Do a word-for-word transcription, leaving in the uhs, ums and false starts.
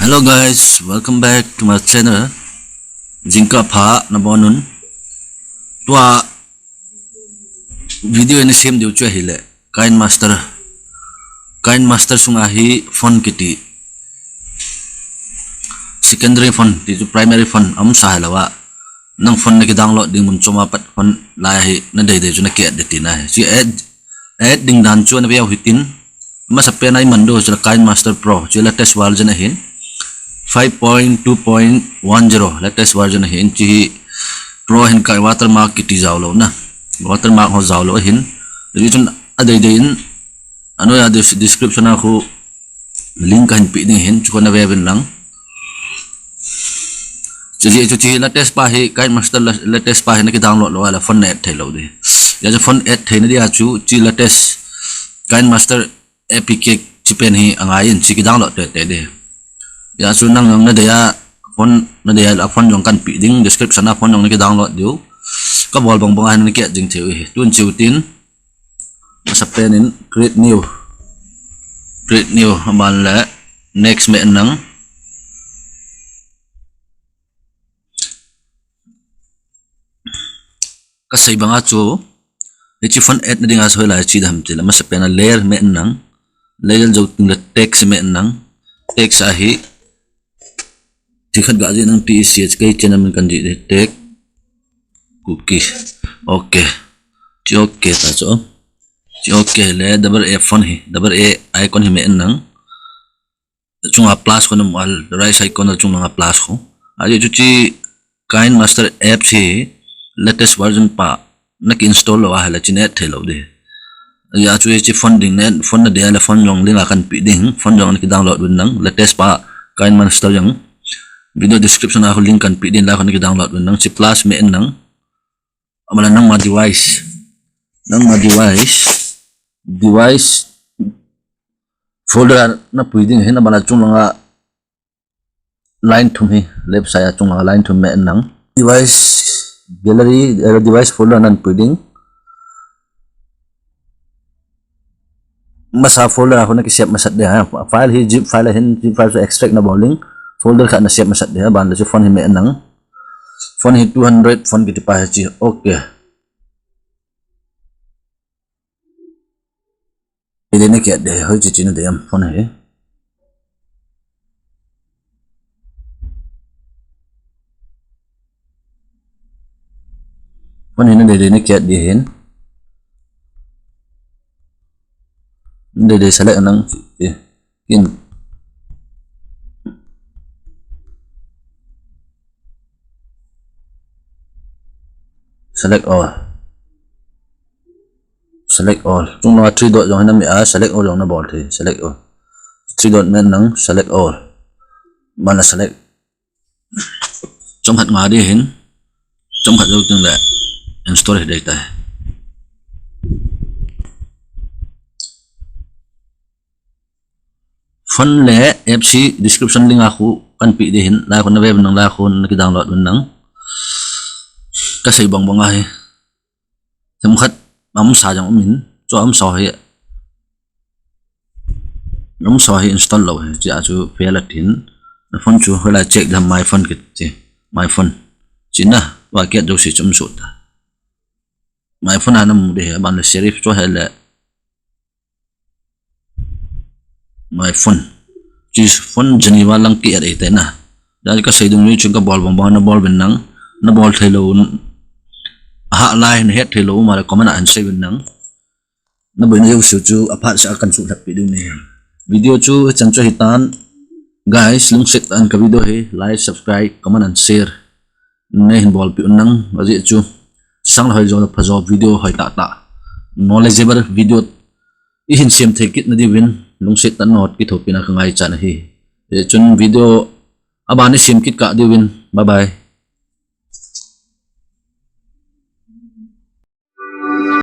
Hello guys, welcome back to my channel. Jingkah pha nabonun. Tua video ina sem diu chu ahile KineMaster. KineMaster sunga hi font kiti, secondary font ti chu primary font aumsa hilou a, nang font naki download ding mun chom a pat font lai hi nadei dei chu naki add ding tina ahi. Chu add, add ding dan chu naveu hitin, masapen a iman diu chu KineMaster Pro, chu latest version ahin, five point two point one zero latest version ahin, chu hi Pro hin kai watermark kiti jaolou na, watermark ho jaolou ahin. Hichun adei dei in, anoiya description a khu link kahin pe ding ahin, chu khu nave uvin lang. Chuti, chuti latest pa hi, KineMaster latest pa hi naki download lou ahile font na add thei lou ding. Hijeh chun font add theina dia chu, chu latest KineMaster A P K chu pen hi angaiyin, chu ki download tei tei ding. Hijeh chun nang jong nadei a, font nadei a, font jong kahin pe ding, description a font jong naki download diu. Kabol bang bang a hin naki add jing thei u ahi. Tun chu tin. Masapen in create new. Create new, aban le next meh nang. Kasei banga chu, hiche font add na dinga chu hoilai chu dam tile, masapen a layer meh nang. Layer jou teng le text meh nang. Text ahi. Thil khat ga jih nang, T E C H, kei channel min kahin jih ding, Tech Kuki. Ok. Chu ok ta chu. Chu ok le double A font hi, double A icon hi meh nang. Chunga plus khu namu a, right side corner chung langa plus khu. Ajeh chu chu KineMaster apps hi latest version pa naki install lou ahile chu na add thei lou ding. Hijeh chun hiche font ding na, font nadei ahile font jong link a kahin pe ding, font jong naki download uvin lang, latest pa KineMaster jong. Video description a khu link kahin pe ding, la khu naki download uvin lang, chu plus meh nang. Aban le nangma device. Nangma device. Device folder a napui ding ahin, aban le chung langa line thum hi, left side a chung langa line thum meh nang. Device gallery, eh, device folder a napui ding. Masa folder a khu naki save masat ding ahi. File hi zip file ahin, zip file chu extract nabol ding. Folder khat na save masat ding ahi, aban le chu font hi meh nang. Font hi two hundred font kiti pa hi chu. Ok. Dei dei naki add ding, hoiche che nadei ham font hi. Font hi nadei dei naki add ding ahin. Nadei dei select nang. Kin. Select all. Select all. Chung langa three dot jong hi nameh a, select all jong nabol thei. Select all. Three dot meh nang, select all. Aban le select. Chomkhat nga ding ahin. Chomkhat jou teng le install hi dei tai. Font le apps hi description link a khu kahin pe ding ahin, la khu nave uvin lang, la khu naki download uvin lang. Kasei bang bang ahi. Themkhat aumsa jong umin, chu aumsa hi, aumsa hi install lou hi, chea chu fail atin. Na font chu hoilai check ding ham, my font kiti, my font. China, va kiat jouse chu um sot ta. My font a namu ding ahi, aban le serif chu ahile. My font. Chu font Geneva lang ki add e te na. Hijeh chun kasei dungjuiya chu kabol bang bang nabol uvin lang. Nabol thei lou. Ahah lai nahet thei lou um le comment a hin sei uvin lang. Naboina jouse chu aphat seh a kahin suhlhap peh ding ahi. Video chu hichan chu ahitan. Guys, lungset tah in ka video hi like, subscribe, comment and share neihin bolpeh un lang. Ajeh chu sang le hoi jo, pha jo video, hoi tah tah, knowledgeable video ihin sem thei kit nadiuvin lungset tah in nangho kithopina kangaichat ahi. Hijeh chun video aban isem kit kah diuvin. Bye bye.